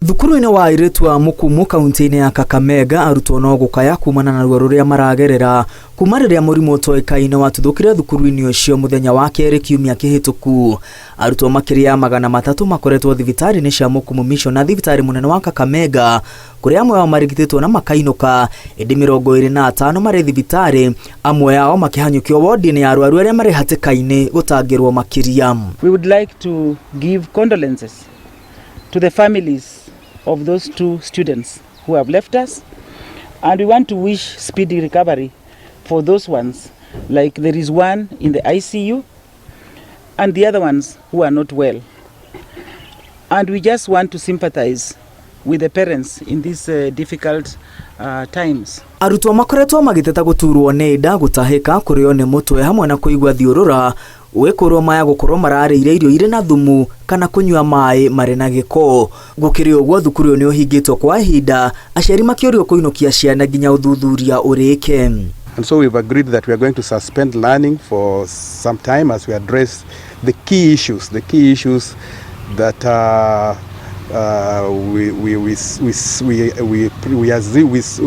Thukuru-inĩ wa airĩtu a Mukumu kaunti-inĩ ya Kakamega arutwo no gũkaya kumana na ruo rũrĩa maragerera kuma rĩrĩa mũrimũ ũtoĩkaine watuthũkire thukuru-inĩ ũcio mũthenya wa kerĩ kiumia kĩhĩtũku. Arutwo makĩria ya 300 makoretwo thibitarĩ-inĩ cia Mukumu Mission na thibitarĩ mũnene wa Kakamega kũrĩa amwe ao marigitĩtwo na makainũka, ĩndĩ 25 marĩ thibitarĩ, amwe ao makĩhanyũkio wodi-inĩ ya arwaru arĩa marĩ hatĩka-inĩ gũtangĩrwo makĩria. We would like to give condolences to the families of those two students who have left us, and we want to wish speedy recovery for those ones, like there is one in the ICU and the other ones who are not well. And we just want to sympathize with the parents in these difficult times. Arutwo makoretwo magĩteta gũturwo nĩ nda, gũtahĩka, kũrĩo nĩ mũtwe hamwe na kũigua thiũrũra, gwĩkũrwo maya gũkorwo mararĩire irio irĩ na thumu kana kũnyua maĩ marĩ na gĩko. Gũkĩrĩ ũguo thukuru ũyũ nĩ ũhingĩtwo kwa ihinda, aciari makĩũrio kũinũkia ciana nginya ũthuthuria ũrĩke. And so we've agreed that we are going to suspend learning for some time as we address the key issues that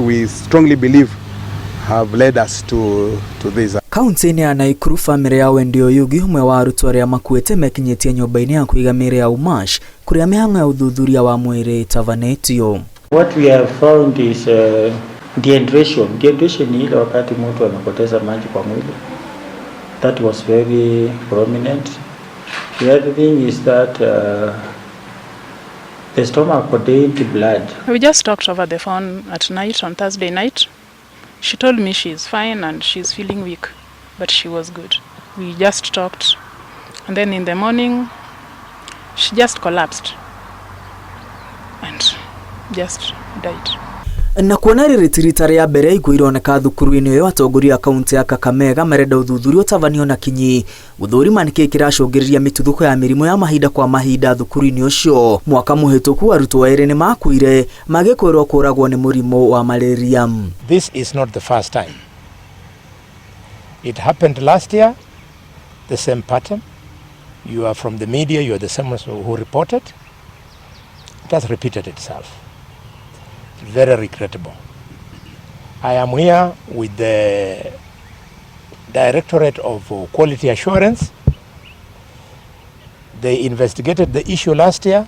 we strongly believe have led us to this. Kaunti-inĩ ya Naikuru bamĩrĩ ya Wendy Oyugi ũmwe wa arutwo arĩa makuĩte mekinyĩtie nyũmba-inĩ ya kũiga mĩĩrĩ ya Umash kũrĩa mĩhang'o ya ũthuthuria wa mwĩrĩ ĩtabanĩtio. What we have found is dehydration. Dehydration ni ile wakati mtu amepoteza maji kwa mwili. That was very prominent. The other thing is that the stomach contained blood. We just talked over the phone at night on Thursday night. She told me she's fine and she's feeling weak, but she was good. We just talked, and then in the morning, she just collapsed and just died. Na kuona rĩrĩ ti rita rĩa mbere ikuũ ironeka thukuru-inĩ ũyũ, atongoria a kaunti ya Kakamega marenda ũthuthuria ũtabanio na kinyi gũthũrima nĩkĩĩ kĩracũngĩrĩria mĩtuthũko ya mĩrimũ ya mahinda kwa mahinda thukuru-inĩ ũcio. Mwaka mũhĩtũku arutwo erĩ nĩ makuire magĩkwĩrwo kũragwo nĩ mũrimũ wa malaria. This is not the first time. It happened last year, the same pattern. You are from the media, you are the same ones who reported. It has repeated itself. Very regrettable. I am here with the Directorate of Quality Assurance. They investigated the issue last year,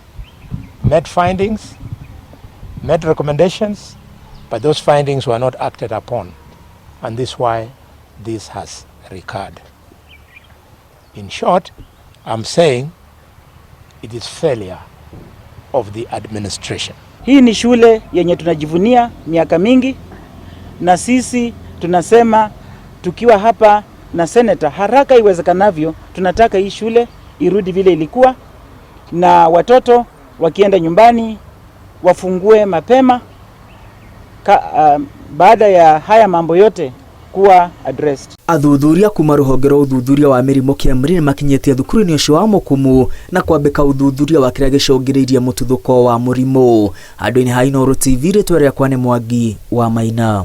made findings, made recommendations, but those findings were not acted upon. And this is why this has recurred. In short, I'm saying it is failure of the administration. Hii ni shule yenye tunajivunia miaka mingi, na sisi tunasema tukiwa hapa na senator, haraka iwezekanavyo, tunataka hii shule irudi vile ilikuwa, na watoto wakienda nyumbani wafungue mapema baada ya haya mambo yote kuwa addressed. Athuthuria kuma rũhonge rwa ũthuthuria wa mĩrimũ KEMRI nĩmakinyĩtie thukuru-inĩ ũcio wa Mukumu na kwambĩka ũthuthuria wa kĩrĩa gĩcũngĩrĩirie mũtuthũko wa mũrimũ. Handũ-inĩ ha Inooro TV, rĩtwa rĩakwa nĩ Mwangi wa Maina.